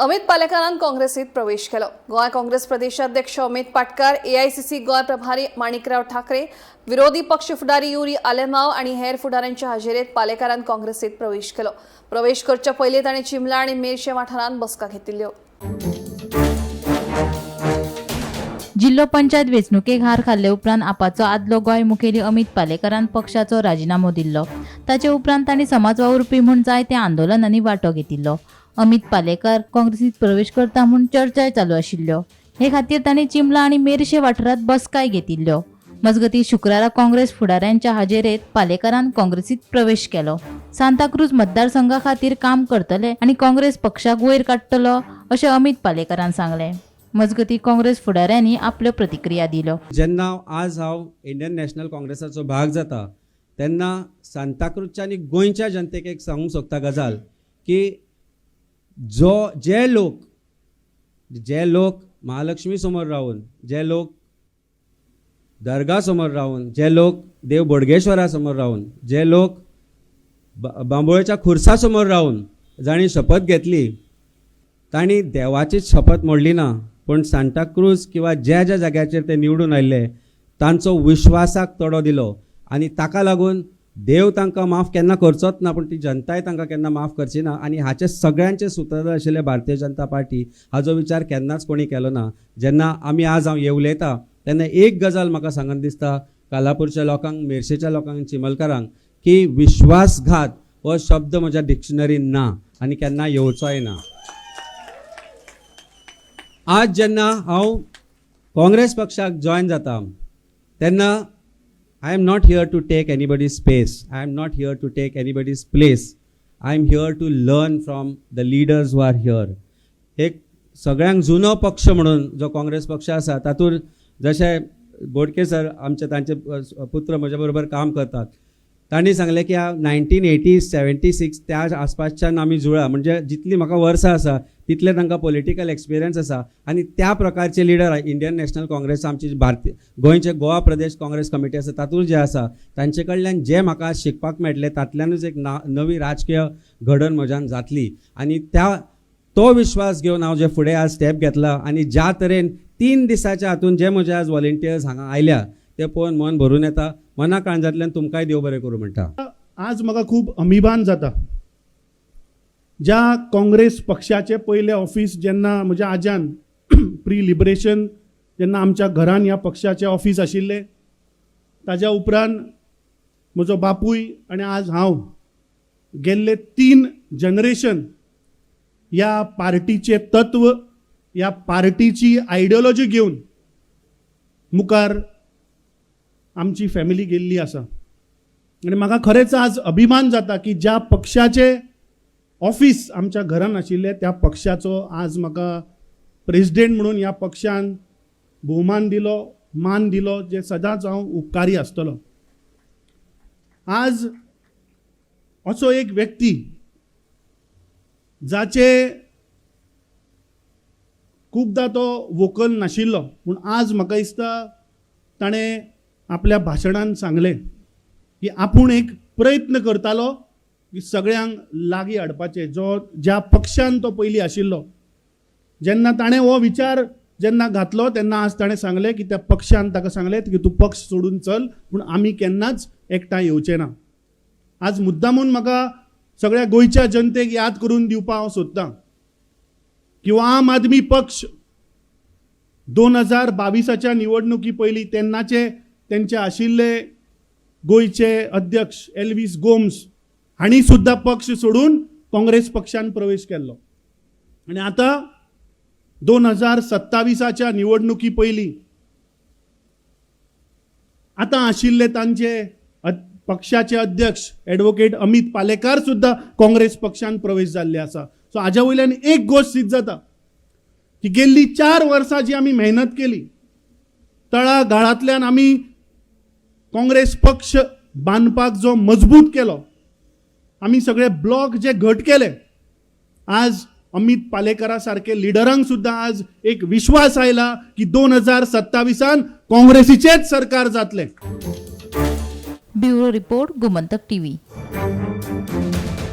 अमित पालेकारान काँग्रेसीत प्रवेश केलो. गोंय काँग्रेस प्रदेशाध्यक्ष अमित पाटकार, एआयसीसी गोंय प्रभारी माणिकराव ठाकरे, विरोधी पक्ष फुडारी युरी आलेमाव आणि हेर फुडाऱ्यांच्या हाजेरीत पालेकारान काँग्रेसीत प्रवेश केलो. प्रवेश करच्या पयलीं ताणें चिमला आणि मेरशे वाठारांत बसका घेतिल्ल्यो. जिल्हो पंचायत वेंचणुकेक हार खाल्ले उपरांत आपाचो आदलो गोंय मुखेली अमित पालेकारान पक्षाचो राजिनामो दिल्लो. ताचे उपरांत तांणी समाज वावुरपी म्हूण जायत्या आंदोलनांनी वांटो घेतिल्लो. अमित पालेकार काँग्रेसीत प्रवेश करता म्हूण चर्चाय चालू आशिल्ल्यो. हे खातीर तांणी चिंबला आनी मेरशे वाठारांत बसकाय घेतिल्ल्यो. मजगतीं, शुक्रारा काँग्रेस फुडाऱ्यांच्या हाजेरेत पालेकारान काँग्रेसीत प्रवेश केलो. सांताक्रूज मतदारसंघा खातीर काम करतले आनी काँग्रेस पक्षाक वयर काडटलो अशें अमित पालेकारान सांगलें. मजगतीं, काँग्रेस फुडाऱ्यांनी आपल्यो प्रतिक्रिया दिल्यो. जेन्ना आज हांव इंडियन नॅशनल काँग्रेसाचो भाग जाता तेन्ना सांताक्रूजच्या आनी गोंयच्या जनतेक एक सांगूंक सोदता गजाल की जो जे लोक महालक्ष्मी समोर रावन, जे लोक दर्गा समोर रावन, जे लोक देव बोडगेश्वरा समोर रावन, जे लोक बांबोळेच्या खुर्सा समोर रावन जांणी शपथ घेतली, तांणी देवाचीच शपथ मोडली ना, पूण सांताक्रूज किंवा ज्या ज्या जाग्याचेर ते निवडून आयिल्ले तांचो विश्वासाक तडो दिलो आनी ताका लागून देव तांकां माफ केन्ना करचोच ना, पूण ती जनताय तांकां केन्ना माफ करची ना. आनी हाचे सगळ्यांचे सुत्रधार आशिल्ले भारतीय जनता पार्टी, हाजो विचार केन्नाच कोणी केलो ना. जेन्ना आमी आज हांव उलयता तेन्ना एक गजाल म्हाका सांगन दिसता कालापूरच्या लोकांक, मेरशेच्या लोकांक, चिमलकारांक की विश्वासघात हो शब्द म्हज्या डिक्शनरीन ना आनी केन्ना येवचोय ना. आज जेन्ना हांव काँग्रेस पक्षाक जॉयन जाता तेन्ना I am not here to take anybody's space, I am not here to take anybody's place, I am here to learn from the leaders who are here. एक सगळ्यांक जुनो पक्ष म्हणून जो काँग्रेस पक्ष आसा, तातूंत जशे बोडके सर आमचे, तांचे पुत्र म्हज्या बरोबर काम करतात, तांणी सांगलें की 1980, 76 त्या आसपासच्यान आमी जुळा, म्हणजे जितली म्हाका वर्सां आसा तितले तांकां पॉलिटिकल एक्सपिरियन्स आसा. आनी त्या प्रकारचे लिडर इंडियन नॅशनल काँग्रेस, आमची भारतीय गोंयचे गोवा प्रदेश काँग्रेस कमिटी आसा, तातूंत जे आसा तांचे कडल्यान जे म्हाका शिकपाक मेळटलें, तातल्यानूच एक ना नवी राजकीय घडण म्हज्यान जातली. आनी त्या तो विश्वास घेवन हांव जे फुडें आज स्टेप घेतला आनी ज्या तरेन 3 दिसाच्या हातून जे म्हजे आज वॉलेंटियर्स हांगा आयल्या ते पळोवन मन भरून येता. मना काळजांतल्यान तुमकांय देव बरें करूं म्हणटा. आज म्हाका खूब अभिमान जाता. ज्या काँग्रेस पक्षाचें पयलें ऑफिस जेन्ना म्हज्या आज्यान प्री लिबरेशन जेन्ना आमच्या घरान ह्या पक्षाचें ऑफिस आशिल्लें, ताज्या उपरांत म्हजो बापूय आनी आज हांव, गेल्ले तीन जनरेशन ह्या पार्टीचें तत्व, ह्या पार्टीची आयडियोलॉजी घेवन मुखार आमची फॅमिली गेल्ली आसा. आनी म्हाका खरेंच आज अभिमान जाता की ज्या पक्षाचें ऑफिस आमच्या घरान आशिल्लें त्या पक्षाचो आज म्हाका प्रेजिडेंट म्हणून ह्या पक्षान भोवमान दिलो, मान दिलो, जे सदांच हांव उपकारी आसतलो. आज असो एक व्यक्ती जाचे खुबदां तो वोकल नाशिल्लो, पूण आज म्हाका दिसता ताणें आपल्या भाशणान सांगलें की आपूण एक प्रयत्न करतालो की सगळ्यांक लागीं हाडपाचे. जो ज्या पक्षान तो पयलीं आशिल्लो, जेन्ना ताणें हो विचार जेन्ना घातलो तेन्ना आज ताणें सांगलें की त्या पक्षान ताका सांगलें की तूं पक्ष सोडून चल, पूण आमी केन्नाच एकठांय येवचे ना. आज मुद्दामून म्हाका सगळ्या गोंयच्या जनतेक याद करून दिवपाक हांव सोदतां किंवा आम आदमी पक्ष 2022च्या निवडणुकी पयलीं तेन्नाचे तेंचे आशिल्ले गोंयचे अध्यक्ष एल्वीस गोम्स हांणी सुद्दां पक्ष सोडून काँग्रेस पक्षान प्रवेश केल्लो. आनी आतां 2027च्या निवडणुकी पयलीं आतां आशिल्ले तांचे पक्षाचे अध्यक्ष एडवोकेट अमित पालेकार सुद्दां काँग्रेस पक्षान प्रवेश जाल्ले आसा. सो हाज्या वयल्यान एक गोश्ट सिद्ध जाता की गेल्ली 4 वर्सां जी आमी मेहनत केली, तळागाळांतल्यान आमी काँग्रेस पक्ष बांदपाक जो मजबूत केलो, आमी सगळे ब्लॉक जे घट केले, आज अमित पालेकरा सारखे लिडरांक सुद्दां आज एक विश्वास आयला की 2027न काँग्रेसीचेच सरकार जातलें. Bureau report, Gomantak TV.